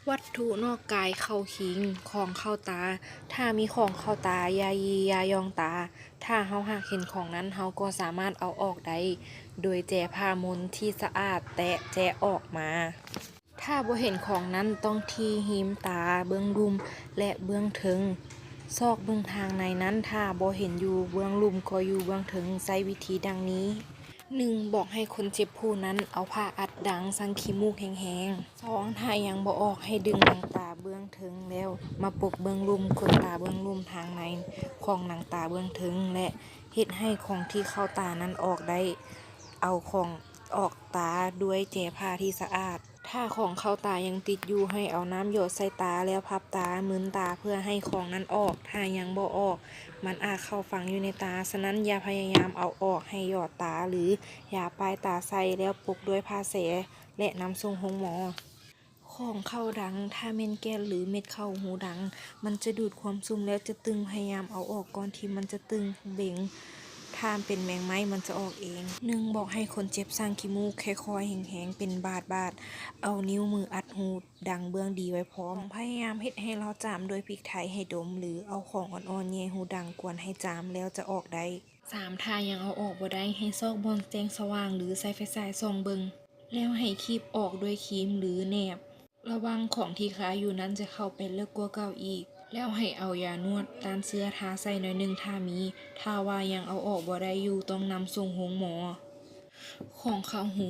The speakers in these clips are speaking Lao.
ວັດຖຸນອກກາຍເຂົ້າຄີງ ຂອງເຂົ້າຕາ. ຖ້າມີຂອງເຂົ້າຕາ, ຢາຢີ, ຢາຢອງຕາ, ຖ້າເຮົາຫາກເຫັນຂອງນັ້ນ, ເຮົາກໍສາມາດເອົາອອກໄດ້ ໂດຍແຈຜ້າມົນທີ່ສະອາດແຕະແຈະອອກມາ. ຖ້າບໍ່ເຫັນຂອງນັ້ນ, ຕ້ອງຖີ່ຮີມຕາເບື້ອງລຸ່ມ ແລະ ເບື້ອງເທິງ. ຊອກເບິ່ງທາງໃນນັ້ນ, ຖ້າບໍ່ເຫັນຢູ່ເບື້ອງລຸ່ມ, ກໍຢູ່ເບື້ອງເທິງ. ໃຊ້ວິທີດັ່ງນີ້. ໜຶ່ງ, ບອກໃຫ້ຄົນເຈັບຜູ້ນັ້ນເອົາຜ້າອັດດັງ, ສັງຂີ້ມູກແຮງໆ. ສອງ, ຖ້າຍັງບໍ່ອອກ, ໃຫ້ດຶງໜັງຕາເບື້ອງເທິງແລ້ວມາປົກເບື້ອງລຸ່ມ, ກົດຕາເບື້ອງລຸ່ມທາງໃນຂອງໜັງຕາເບື້ອງເທິງ ແລະ ເຮັດໃຫ້ຂອງທີ່ເຂົ້າຕານັ້ນອອກໄດ້. ເອົາຂອງອອກຕາດ້ວຍແຈຜ້າທີ່ສະອາດ. ຖ້າຂອງເຂົ້າຕາຍັງຕິດຢູ່, ໃຫ້ເອົານ້ຳຢອດໃສ່ຕາແລ້ວພັບຕາ, ມືນຕາເພື່ອໃຫ້ຂອງນັ້ນອອກ. ຖ້າຍັງບໍ່ອອກ, ມັນອາດເຂົ້າຝັງຢູ່ໃນຕາ, ສະນັ້ນຢ່າພະຍາຍາມເອົາອອກ, ໃຫ້ຢອດຕາ ຫຼື ຢາປ້າຍຕາໃສ່ ແລ້ວປົກດ້ວຍຜ້າແຊ ແລະ ນຳສົ່ງໂຮງໝໍ. ຂອງເຂົ້າດັງ, ຖ້າແມ່ນແກ່ນ ຫຼື ເມັດເຂົ້າຫູດັງ, ມັນຈະດູດຄວາມຊຸ່ມ ແລ້ວຈະຕຶງ. ພະຍາຍາມເອົາອອກກ່ອນທີ່ມັນຈະຕຶງ, ເບັງ. ຖ້າເປັນແມງໄມ້, ມັນຈະອອກເອງ. ໜຶ່ງ, ບອກໃຫ້ຄົນເຈັບສັງຂີ້ມູກ, ຄ່ອຍໆ ແຮງໆ ເປັນບາດໆ. ເອົານິ້ວມືອັດຫູດັງເບື້ອງດີໄວ້ພ້ອມ. ສອງ, ພະຍາຍາມເຮັດໃຫ້ລາວຈາມດ້ວຍພິກໄທໃຫ້ດົມ ຫຼື ເອົາຂອງອ່ອນໆແຫຍ່ຫູດັງກວນໃຫ້ຈາມ ແລ້ວຈະອອກໄດ້. ສາມ, ຖ້າຍັງເອົາອອກບໍ່ໄດ້, ໃຫ້ຊອກບ່ອນແສງສະຫວ່າງ ຫຼື ໃຊ້ໄຟສາຍສ່ອງເບິ່ງ. ແລ້ວໃຫ້ຄີບອອກດ້ວຍຄີມ ຫຼື ແໜບ. ລະຫວ່າງຂອງທີ່ຄາຢູ່ນັ້ນຈະເຂົ້າໄປເລິກກວ່າເກົ່າອີກ. ແລ້ວໃຫ້ເອົາຢານວດຕ້ານເຊື້ອທາໃສ່ໜ້ອຍໜຶ່ງຖ້າມີ. ຖ້າວ່າຍັງເອົາອອກບໍ່ໄດ້ຢູ່, ຕ້ອງນຳສົ່ງໂຮງໝໍ. ຂອງເຂົ້າຫູ.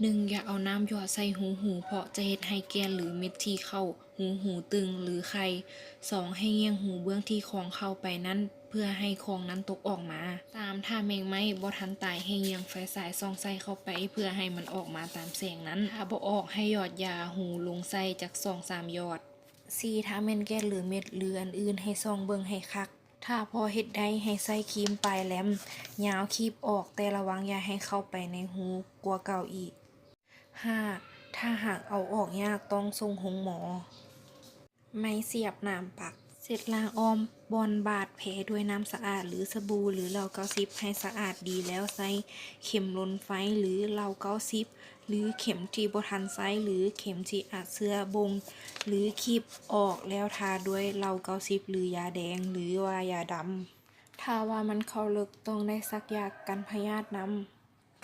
ໜຶ່ງ, ຢ່າເອົານ້ຳຢອດໃສ່ຮູຫູ, ເພາະຈະເຮັດໃຫ້ແກ່ນ ຫຼື ເມັດທີ່ເຂົ້າຫູຫູຕຶງ ຫຼື ໄຂ່. ສອງ, ໃຫ້ງ່ຽງຫູເບື້ອງທີ່ຂອງເຂົ້າໄປນັ້ນ ເພື່ອໃຫ້ຂອງນັ້ນຕົກອອກມາ. ສາມ, ຖ້າແມງໄມ້ບໍ່ທັນຕາຍ, ໃຫ້ຍ່ຽງໄຟສາຍສ່ອງໃສ່ເຂົ້າໄປ ເພື່ອໃຫ້ມັນອອກມາຕາມແສງນັ້ນ. ຖ້າບໍ່ອອກ, ໃຫ້ຢອດຢາຫູລົງໃສ່ຈັກສອງສາມຢອດ. ສີ່, ຖ້າແມ່ນແກ່ນ ຫຼື ເມັດ ຫຼື ອັນອື່ນ, ໃຫ້ສ່ອງເບິ່ງໃຫ້ຄັກ. ຖ້າພໍເຮັດໄດ້, ໃຫ້ໃຊ້ຄີມປາຍແຫຼມ, ຍາວ, ຄີບອອກ, ແຕ່ລະວັງຢ່າໃຫ້ເຂົ້າໄປໃນຮູກວ່າເກົ່າອີກ. ຫ້າ, ຖ້າຫາກເອົາອອກຍາກ, ຕ້ອງສົ່ງໂຮງໝໍ. ໄມ້ສຽບໜາມປັກ. ເຊັດລ້າງອ້ອມບ່ອນບາດແຜດ້ວຍນ້ຳສະອາດ ຫຼື ສະບູ ຫຼື ເຫຼົ້າເກົ້າສິບ ໃຫ້ສະອາດດີແລ້ວໃຊ້ເຂັມລົນໄຟ ຫຼື ເຫຼົ້າເກົ້າສິບ ຫຼື ເຂັມທີ່ບໍ່ທັນໃຊ້ ຫຼື ເຂັມທີ່ອັດເຊື້ອບົ່ງ ຫຼື ຄີບອອກແລ້ວທາດ້ວຍເຫຼົ້າເກົ້າສິບ ຫຼື ຢາແດງ ຫຼືວ່າຢາດຳ. ຖ້າວ່າມັນເຂົ້າເລິກ, ຕ້ອງໄດ້ສັກຢາກັນພະຍາດນຳ.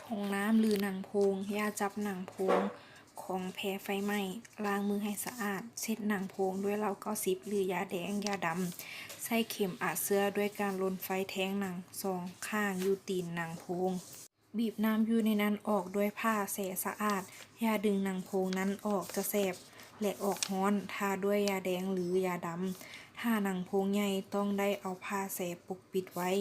ຖົງນ້ຳ ຫຼື ໜັງໂພງ. ຢ່າຈັບໜັງໂພງຂອງແພໄຟໄໝ້. ລ້າງມືໃຫ້ສະອາດ. ເຊັດໜັງໂພງດ້ວຍເຫຼົ້າເກົ້າສິບ ຫຼື ຢາແດງ, ຢາດຳ. ໃຊ້ເຂັມອັດເຊື້ອດ້ວຍການລົນໄຟແທງໜັງສອງຂ້າງຢູ່ຕີນໜັງໂພງ. ບີບນ້ຳຢູ່ໃນນັ້ນອອກດ້ວຍຜ້າແຊສະອາດ. ຢ່າດຶງໜັງໂພງນັ້ນອອກ, ຈະແສບ ແລະ ອອກຮ້ອນ. ທາດ້ວຍຢາແດງ ຫຼື ຢາດຳ. ຖ້າໜັງໂພງໃຫຍ່, ຕ້ອງໄດ້ເອົາຜ້າແຊປົກປິດໄວ້.